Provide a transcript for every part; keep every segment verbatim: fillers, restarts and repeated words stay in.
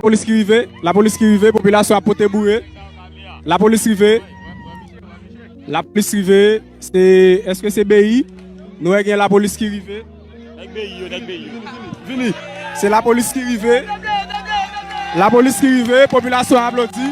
Lapolis ki rive, lapolis ki rive, popilasyon ap pote boure. Lapolis rive. Lapolis rive, se, èske se B I? Nou wè gen lapolis ki rive. Nèg B I yo, nèg B I yo. Vini. Se lapolis ki rive. Lapolis ki rive, popilasyon aplodi.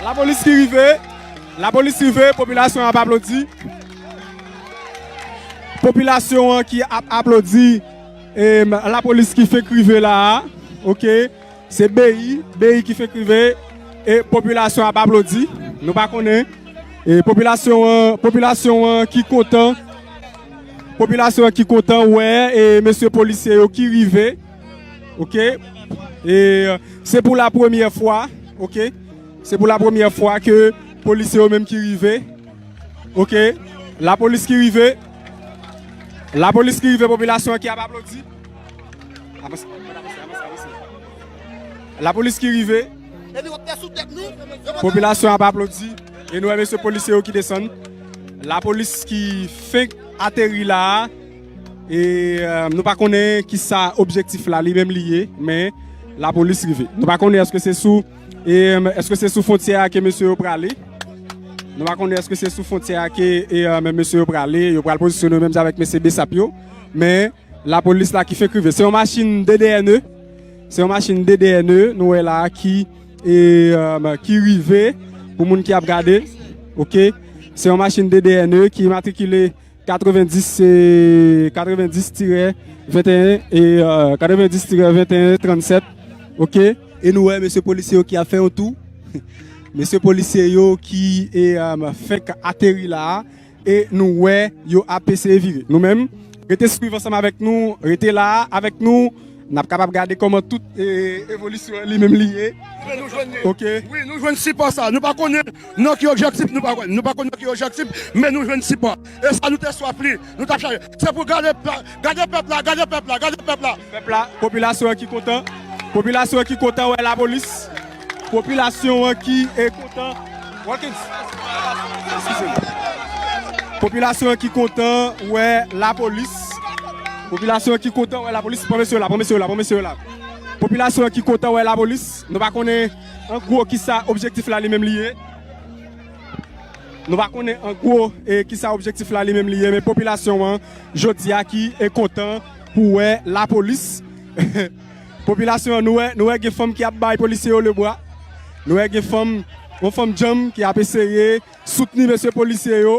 Lapolis ki rive. Lapolis rive, popilasyon ap aplodi. Popilasyon an ki ap aplodi, e, lapolis ki fenk rive la a, oke? Se B I, B I ki fenk rive, e popilasyon ap aplodi. Nou pa konnen. E popilasyon an, popilasyon an ki kontan, popilasyon an ki kontan wè, e mesye polisye yo ki rive. Oke? E se pou la premyè fwa, oke? Se pou la premyè fwa ke polisye yo menm ki rive. Oke. Lapolis ki rive. Lapolis ki rive, popilasyon an ki ap aplodi. Avanse, avanse, avanse, avanse. Lapolis ki rive. Popilasyon ap aplodi. E nou wè mesye polisye yo ki desann. Lapolis ki fenk ateri la a. E, e, nou pa konnen ki sa objektif la li menm li ye, men lapolis rive. Nou pa konnen èske se sou, e, èske se sou fwontyè a ke mesye yo prale. Nou pa konnen èske se sou fwontyè a ke, e, e, men mesye yo prale, yo pral pozisyone yo menm jan avèk mesye B S A P yo. Men lapolis la ki fenk rive. Se yon machin D D N E. Se yon machin D D N E, nou wè la ki, e, e, ki rive pou moun ki ap gade. Oke. Se yon machin D D N E ki matrikile katrevendis, e, katrevendis tirè venteyen, e, e, katrevendis tirè venteyen trannsèt. Oke. E nou wè mesye polisye yo ki ap fè yon tou. Mesye polisye yo ki, e, e, fenk ateri la a. E nou wè yo ap eseye vire. Nou menm, rete swiv ansanm avèk nou, rete la avèk nou. N ap kapab gade kòman tout, e, evolisyon an li menm li ye. Men nou jwenn li. Oke. Wi, nou jwenn sipò sa. Nou pa konnen nan ki objektif, nou pa konnen. Nou pa konnen nan ki objektif, men nou jwenn sipò. E sa nou te swaf li. Nou t ap chache. Se pou gade pla-, gade pèp la, gade pèp la, gade pèp la. Pèp la, popilasyon an ki kontan. Popilasyon an ki kontan wè lapolis. Popilasyon an ki, e, kontan. Watkins. Eskize m. Popilasyon an ki kontan wè lapolis. Popilasyon an ki kontan wè lapolis. Pran mesye yo la, pran mesye yo la, pran mesye yo la. Popilasyon an ki kontan wè lapolis. Nou pa konnen an gwo ki sa objektif la li menm li ye. Nou pa konnen an gwo, e, ki sa objektif la li menm li ye, men popilasyon an jodi a ki, e, kontan pou wè lapolis. Popilasyon an, nou wè, nou wè gen fanm ki ap bay polisye yo lebra. Nou wè gen fanm, yon fanm djanm ki ap eseye soutni mesye polisye yo.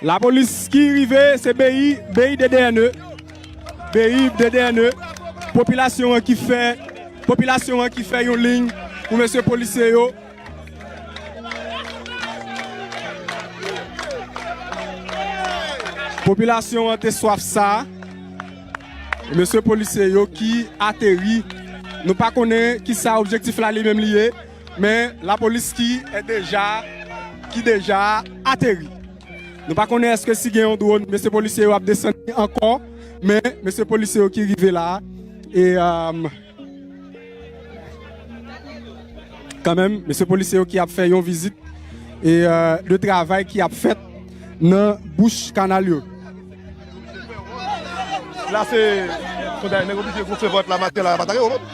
Lapolis ki rive, se B I, B I D D N E. B I D D N E. Popilasyon an ki fè, popilasyon an ki fè yon liy pou mesye polisye yo. Popilasyon an te swaf sa. Mesye polisye yo ki ateri. Nou pa konnen ki sa objektif la li menm li ye, men lapolis ki, e, deja, ki deja ateri. Nou pa konnen èske si gen yon dwòn, mesye polisye yo ap desann li ankò, men mesye polisye yo ki rive la, e, e, kanmenm, mesye polisye yo ki ap fè yon vizit, e, e, de travay ki ap fèt nan bouch kanal yo. La se, kounye a nèg oblije gonfle vant la maten la, pa ta gen wont.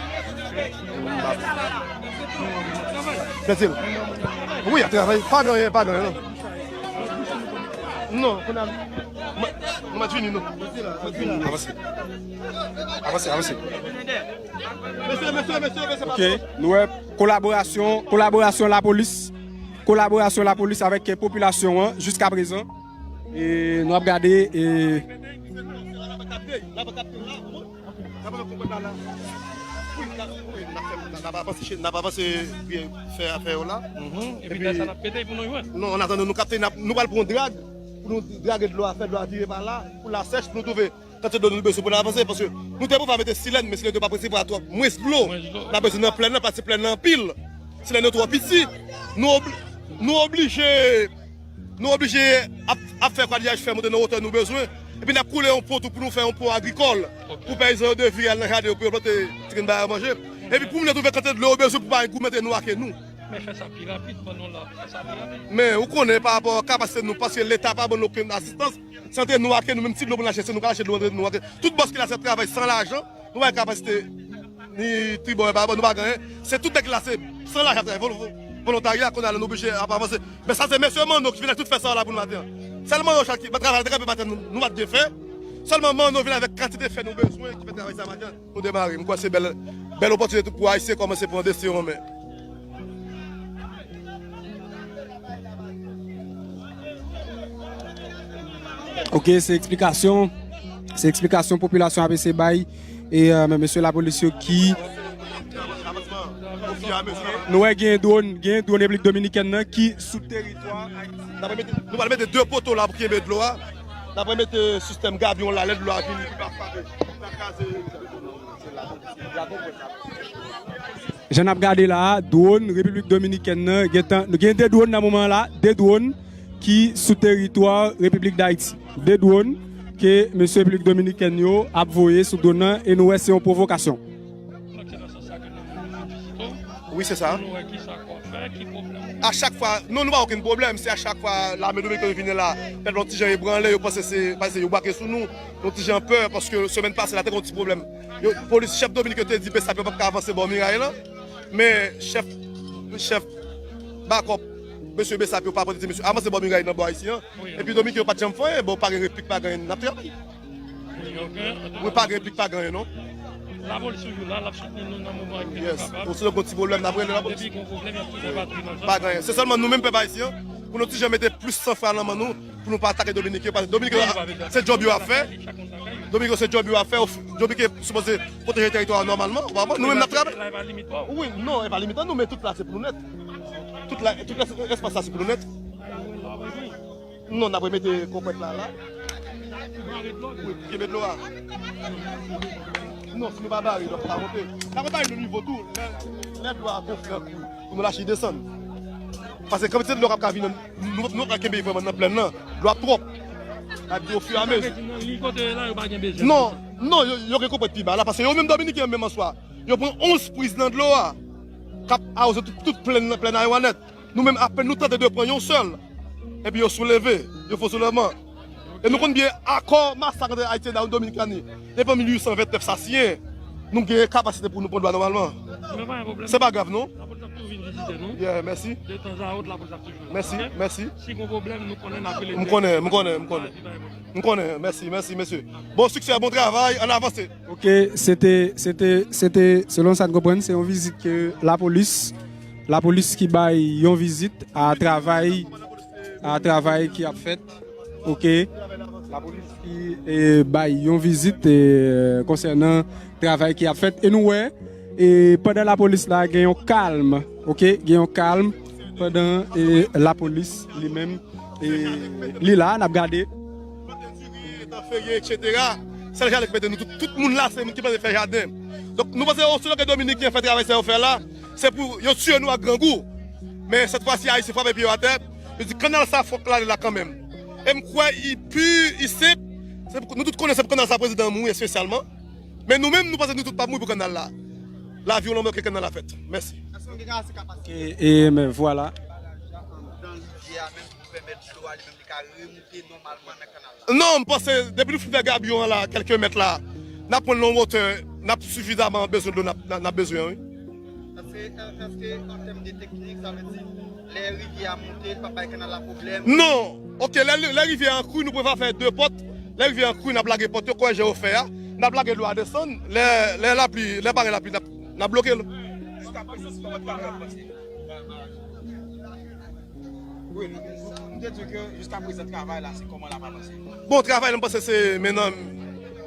Fasil. Wi, ap travay, pa gen anyen, pa gen anyen, non. Non, kounye a, mwen, mwen mèt vini, non. Avanse. Avanse, avanse. Mesye, mesye, mesye, mesye, pa twòp. Ok, nou wè kolaborasyon, kolaborasyon lapolis, kolaborasyon lapolis avèk, eh, popilasyon an jiskaprezan. E nou ap gade, e N ap avanse, n ap avanse byen fè afè yo la. Mhm. Epi, epi, sa n ap pete pou nou jwenn. Non, an atandan, nou kapte, n ap, nou pral pran yon drag, pou nou drage dlo a, fè dlo a vire pa la, pou l a sèch, pou nou twouve kantite dlo nou bezwen pou n avanse, paske nou te poko mete silèn, men silèn yo pa presevwa twòp, mwens dlo. Mwens dlo. N ap bezwen nan plèn nan, paske plèn nan anpil. Silèn yo twò piti. Nou obli-, nou oblije, nou oblije ap, ap fè kwadyaj fè monte nan wotè nou bezwen. Epi n ap koule yon pon tou pou nou fè yon pon agrikòl. Ok. Pou peyizan yo devire al nan jaden yo pou yo plante ti grenn bagay yo manje. Epi pou moun yo twouve kantite dlo yo bezwen pou pa goumante nou ake nou. Men fè sa pi rapid, ban nou la, fè sa pi rapid. Men ou konnen pa rapò a kapasite nou, paske Leta pa ban nou okenn asistans. Se antre nou ake nou, menm ti dlo pou n achte, se nou k al achte dlo antre nou ake. Tout bòs ki la se ap travay san lajan, nou pa gen kapasite. Ni tribò, e pa bon, nou pa gen anyen. Se tout nèg la, se san lajan ap travay, vol- volontarya, kounye a la nou oblije ap avanse. Men sa se mesye Manno ki vin ak tout fè sa la pou nou maten an. Sèl Manno chak ki travay la te kanpe maten, nou, nou pa t gen fè. Sèlman Manno vin avèk kantite fè nou bezwen ki fè travay sa maten an. Nou demare. M kwè se bèl, bèl opòtinite tou pou Ayisyen kòmanse pran destin yo an men. Ok, se eksplikasyon, se eksplikasyon popilasyon ap eseye bay e euh, mesye lapolis yo ki nou wè gen dwòn, gen dwòn Repiblik Dominikèn nan ki sou teritwa. N ap mete, nou pral mete de poto la pou kenbe dlo a. N ap mete sistèm gabyon la, lè dlo a vini, li pa frape, li pa kraze. Jan n ap gade la a, dwòn Repiblik Dominikèn nan gentan, gen de dwòn nan moman la, de dwòn ki sou teritwa Repiblik Dayiti. De dwòn ke mesye Repiblik Dominikèn yo ap voye sou dwòn nan e nou wè se yon pwovokasyon. Donk se nan sans sa ke nou vin vizite w, wi, se sa, pou nou wè kisa k ap fè, ki pwoblèm. A chak fwa, non, nou pa okenn pwoblèm. Se a chak fwa lame dominikèn vini la, pèp la yon ti jan ebranle, yo panse se, panse yo brake sou nou, yon ti jan pè, paske semèn pase la te gen yon ti pwoblèm. Yo, polis, chèf Dominik yo te di BSAP yo p ap ka avanse bò miray lan. Men chèf, chèf bakòp mesye BSAP yo pa pote ti mesye avanse bò miray nan bò ayisyen an. Epi Dominik yo pa t janm fè anyen, bon, pa gen replik, pa gen anyen, n ap travay. Wi, pa gen replik, pa gen anyen, non. Lapolis toujou la, l ap soutni nou nan moman ke nou kapab. Yes. Bon, si nou gen ti pwoblèm, n ap rele lapolis. Depi gen pwoblèm, y ap toujou batri nan sa. Pa gen anyen. Se sèlman nou menm pèp ayisyen, pou nou ti jan mete plis sanfra nan men nou, pou nou pa atake Dominik yo, paske Dominik yo, se djòb yo ap fè. Dominik yo, se djòb yo ap fè. Dominik yo sipoze pwoteje teritwa a nòmalman. Ou konprann? Nou menm n ap travay. Wi, non, e pa limit an nou, men tout la se pou nou nèt. Tout la, tout la, espas la se pou nou nèt. Non, n ap remete konpèt la, la. Wi, pou kenbe dlo a. Non, si nou pa bare, nou pa monte. N ap bare nan nivo tou, lè, lè dlo a gonfle anpil, pou nou lache desann. Paske kantite dlo k ap ka vin, nou, nou pa kenbe vrèman nan plèn nan. Dlo ap twòp. N ap di ofiramezi. Sa vle di nan liy kote yo la, yo pa gen bezwen. Non, non, yo, yo gen konpèt pi ba la, paske yo menm Dominiken yo menm an swa, yo pran onz priz nan dlo a, k ap awoze tout, tout plèn nan, plèn Aywannèt. Nou menm, apèn nou tante de pran yon sèl, epi yo souleve, yo fè soulèvman. E nou konn byen akò masak ant Ayiti e Dominikani, depi an mil uit san vennèf sa siyen, nou genyen kapasite pou nou pran dlo a nòmalman. Men pa gen pwoblèm. Se pa grav, non. Lapolis ap toujou vin vizite nou. Yeah, mèsi. De tan a ot, lapolis ap toujou la. Mèsi, mèsi. Si gen pwoblèm, nou konnen n ap rele. M konnen, m konnen, m konnen. M konnen, mèsi, mèsi, mesye. Bon siksè, bon travay, ann avanse. Ok, se te, se te, se te, selon sa n konprann, se yon vizit ke lapolis, lapolis ki bay yon vizit a travay, a travay ki ap fèt. Ok, lapolis ki, e, bay yon vizit, e, konsènan travay ki ap fèt. E nou wè, e, pandan lapolis la gen yon kalm, ok, gen yon kalm pandan, e, lapolis li menm, e, li la, n ap gade. Etan ferye, etsetera. Sèl jaden ki mete nou tout, tout moun la, se moun ki panse fè jaden. Donk, nou panse, o, selon ke Dominiken fè travay sa yo fè la, se pou yo tiye nou ak grangou. Men, sèt fwa si Ayisyen frape pye yo atè, yo di, "Kannal sa fòk l ale la kanmenm." E m kwè, i pi, i senp, se pou, nou tout konnen se pou kannal sa prezidan an mouri espesyalman. Men nou menm, nou panse nou tout p ap mouri pou kannal la. Lavi w lanmò ke kannal la fèt. Mèsi. Èske nou gen ase kapasite? E, e, men vwala. Nan rivyè a menm pou pèmèt dlo a li menm li ka remoute nòmalman nan kannal la? Non, m panse depi nou fin fè gabyon an la, kèlke mèt la, n ap pran l nan wotè, n ap sifizaman bezwen dlo n ap, n ap, n ap bezwen an, wi. Èske, èske an tèm de teknik, sa vle di, lè rivyè a monte, li p ap bay kannal la pwoblèm? Non. Ok, lè, lè rivyè a an kri, nou prefere fè de pòt. Lè rivyè a an kri, n ap lage pòt yo, kòrèje yo fè a. N ap lage dlo a desann. Lè, lè lapli, lè pa gen lapli, n ap, n ap bloke l. Jiskaprezan, se kòman travay ap avanse? Wi, nou, nou te di ke jiskaprezan travay la, se kòman l ap avanse? Bon, travay la, m panse se men nan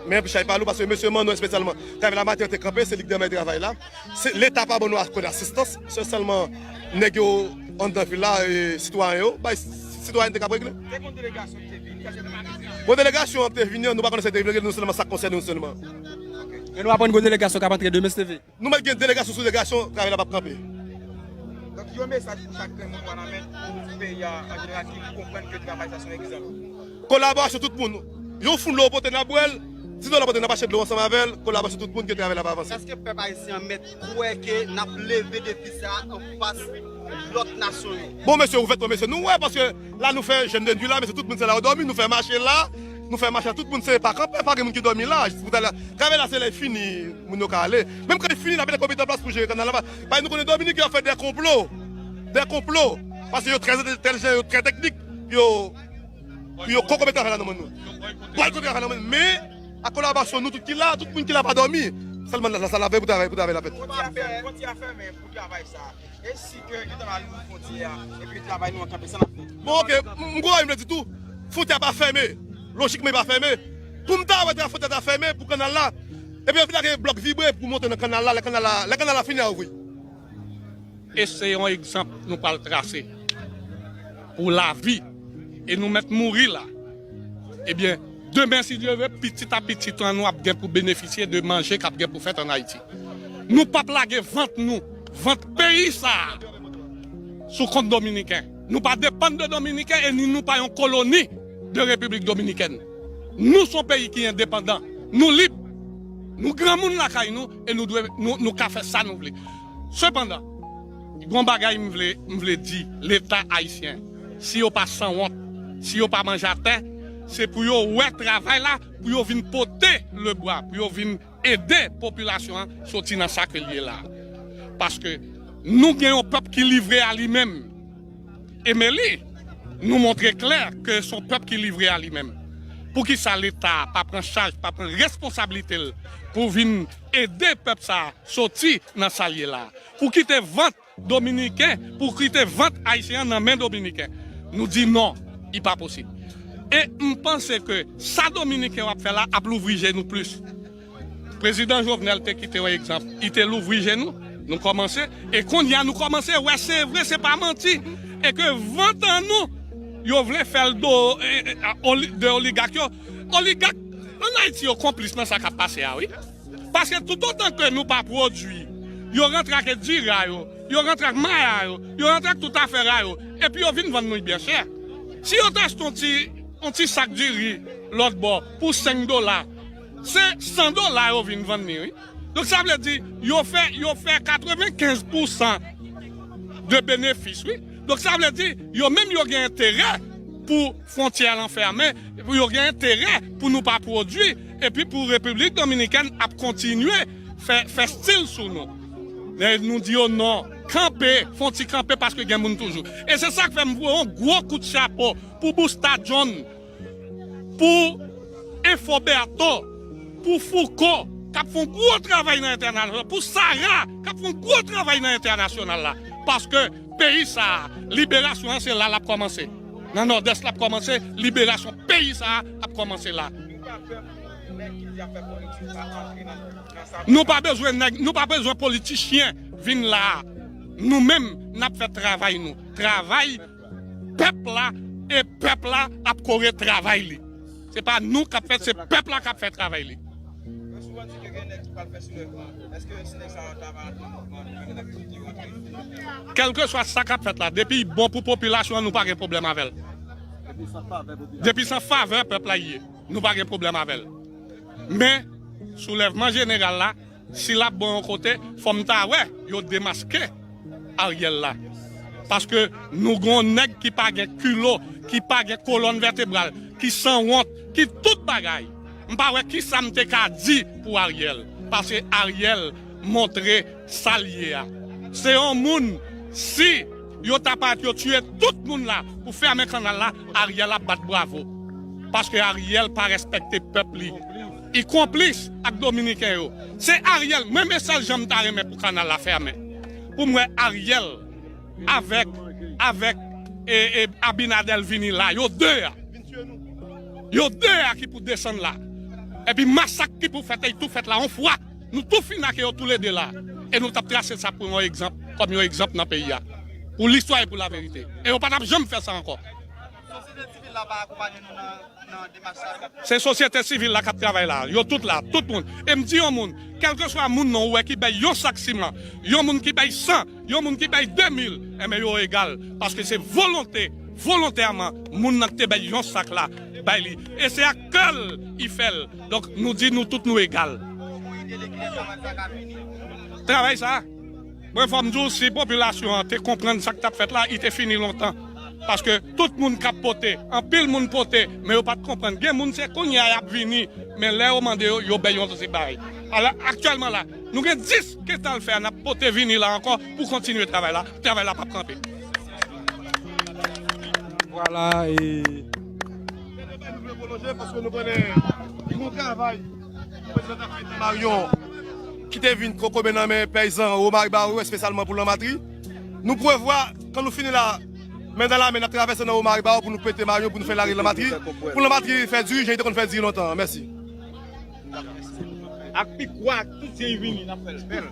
men chay pa lou, paske mesye Manno espesyalman, travay la maten an te kanpe, se li k demarre travay la. Se, Leta pa ban nou okenn asistans, se sèlman nèg yo anndan vil la, e, sitwayen yo, bay sitwayènte k ap regle. Te gen yon delegasyon ki te vini, èske nou te vini? Bon, delegasyon an te vini, nou pa konnen sa te regle, nou sèlman sa k konsène nou sèlman. E nou aprann gen yon delegasyon k ap antre demen, S T V. Nou mèt gen delegasyon sou delegasyon, travay la p ap kanpe. Donk, yon mesaj pou chak grenn moun w a nan men pou peyi a an jeneral ki konprann ke travay sa se yon egzanp. Kolaborasyon tout moun. Yon foun dlo pote n ap bwè l, dis dola pote n ap achte dlo ansanm avè l, kolaborasyon tout moun ke travay la ap avanse. Èske pèp ayisyen an mèt kwè ke n ap leve defi sa a anfas lòt nasyon yo? Bon, mesye, ouvètman, mesye, nou wè, paske la nou fè jèn de nwi la, mesye, tout moun se la yo dòmi, nou fè mache la, Nou fè mache a, tout moun se pa kanpe, pa gen moun ki dòmi la. Pou ta la, travay la se lè l fini, moun yo ka ale. Menm kan l fini, n ap mete komite an plas pou jere kannal la. Paske nou konnen Dominiken yo fè de konplo. De konplo. Paske yo trè entèlijan, yo trè teknik. Yo, yo konkonmete afè la nan men nou. Bòykote afè la nan men nou. Men, ak kolaborasyon nou tout ki la, tout moun ki la pa dòmi. Sèlman la, sa la vle pou travay, pou travay la fèt. Fwontyè a fèmen, fwontyè a fèmen pou travay sa. E si ke yo ta ba nou fwontyè a, epi travay nou an kanpe, sa n ap fè? Bon, oke, m, m kwè m vle di tou, fwontyè a pa fèmen. Lojikman, li pa fèmen. Pou m ta wè fwontyè a ta fèmen pou kannal la, epi yo vin lage blòk vibre pou monte nan kannal la, lè kannal la, lè kannal la fini a ouvri. E se yon egzanp nou pral trase pou lavi. E nou mèt mouri la. Ebyen, demen, si Dye vle, pitit a pitit an nou ap gen pou benefisye de manje k ap gen pou fèt ann Ayiti. Nou p ap lage vant nou, vant peyi sa a, sou kont Dominiken. Nou pa depann de Dominiken e ni nou pa yon koloni de Repiblik Dominikèn. Nou se yon peyi ki endepandan. Nou lib. Nou granmoun lakay nou e nou dwe, nou, nou ka fè sa nou vle. Sepandan, gen yon bagay m vle, m vle di Leta ayisyen. Si yo pa sanwont, si yo pa manje atè, se pou yo wè travay la, pou yo vin pote lebwa, pou yo vin ede popilasyon an soti nan sa ke l ye la. Paske nou gen yon pèp ki livre a li menm. Emeli, nou montre klè ke se yon pèp ki livre a li menm. Poukisa Leta pa pran chaj, pa pran responsablite l pou vin ede pèp sa a soti nan sa l ye la? Pou kite vant Dominiken, pou kite vant Ayisyen an nan men Dominiken. Nou di non, li pa posib. E m panse ke sa Dominiken yo ap fè la ap louvri je nou plis. Prezidan Jovenel te kite yon egzanp. Li te louvri je nou. Nou kòmanse. E kounye a, nou kòmanse wè se vre, se pa manti. E ke vant an nou, yo vle fè l do, e, e, a, oli-, de oligak yo. Oligak ann Ayiti yo konplis nan sa k ap pase a, wi. Paske toutotan ke nou pa pwodui, yo rantre ak diri a yo, yo rantre ak maya yo, yo rantre ak tout afè a yo, epi yo vin vann nou byen chè. Si yo te achte yon ti, yon ti sak diri lòt bò pou senk dola, se san dola yo vin vann li, wi. Donk, sa vle di, yo fè, yo fè katrevenkenz pousan de benefis, wi. Donk, sa vle di, yo menm yo gen enterè pou fwontyè lan fèmen, pou yo gen enterè pou nou pa pwodui, epi pou Repiblik Dominikèn ap kontinye fè, fè stil sou nou. Men nou di yo non, kanpe, fè yon ti kanpe paske gen moun toujou. E se sa k fè m voye yon gwo kout chapo pou Busta John, pou Info Bertho, pou Fouco, k ap fè yon gwo travay nan entènasyonal, pou Sara, k ap fè yon gwo travay nan entènasyonal la. Paske peyi sa a, liberasyon an se la l ap kòmanse. Nan Nòdès l ap kòmanse, liberasyon peyi sa a ap kòmanse la. Nou pa bezwen nèg, nou pa bezwen politichyen vin la a. Nou menm, n ap fè travay nou. Travay pèp la, e pèp la ap kore travay li. Se pa nou k ap fè, se pèp la k ap fè travay li. Yo souvan di ke gen nèg ki pral fè soulèvman. Èske si nèg sa yo ta va rantre nan mouvman, nou menm n ap kite yo rantre? Kèlkeswa sa k ap fèt la, depi l bon pou popilasyon an, nou pa gen pwoblèm avè l. Depi s an favè pèp la ye, nou pa gen pwoblèm avè l. Men, soulèvman jeneral la, si l ap bon yon kote, fò m ta wè yo demaske Ariel la. Paske nou gen yon nèg ki pa gen kilo, ki pa gen kolòn vètebral, ki sanwont, ki tout bagay. M pa wè kisa m te ka di pou Ariel. Paske Ariel montre sa l ye a. Se yon moun, si yo ta parèt yo tiye tout moun la pou fèmen kannal la, Ariel ap bat bravo. Paske Ariel pa respekte pèp li. Li konplis ak Dominiken yo. Se Ariel, mwen men sèl jan m ta renmen pou kannal la fèmen. Pou m wè Ariel avèk, avèk e, e Abinader vini la. Yo de a. Yo de a ki pou desann la. Epi masak ki pou fèt, e tou fèt la yon fwa. Nou tou fini ak yo toulede la. E nou t ap trase sa pou yon egzanp, kòm yon egzanp nan peyi a. Pou listwa e pou laverite. E yo pa t ap janm fè sa ankò. Sosyete sivil la pa akonpaye nou nan, nan demach sa yo? Se sosyete sivil la k ap travay la. Yo tout la, tout moun. E m di yon moun, kèlkeswa moun nan ou wè ki bay yon sak siman, yon moun ki bay san, yon moun ki bay de mil, enben yo egal. Paske se volonte, volontèman, moun nan ki te bay yon sak la, bay li. E se ak kè l li fè l. Donk, nou di nou tout nou egal. Travay sa, mwen fò m di w, si popilasyon an te konprann sa k t ap fèt la, li te fini lontan. Paske tout moun k ap pote, anpil moun pote, men yo pa t konprann. Gen moun se kounye a y ap vini, men lè yo mande yo, yo bay yon ti bagay. Ala, aktyèlman la, nou gen dis kental fè a, n ap pote vini la ankò pou kontinye travay la. Travay la p ap kanpe. Vwala, e Nou vle pwolonje paske nou konnen yon travay prezidan Tafayita Marion ki te vin kokobe nan men pèyizan Womari Bawo espesyalman pou Lanmatri. Nou prevwa, kan nou fini la, men nan lamen, n ap travèse nan Womari Bawo pou nou pete Marion, pou nou fè lari Lanmatri, pou Lanmatri fè dirijan li te konn fè diri lontan an. Mèsi. Ak pikwa, ak tout jan li vini, n ap fè l bèl.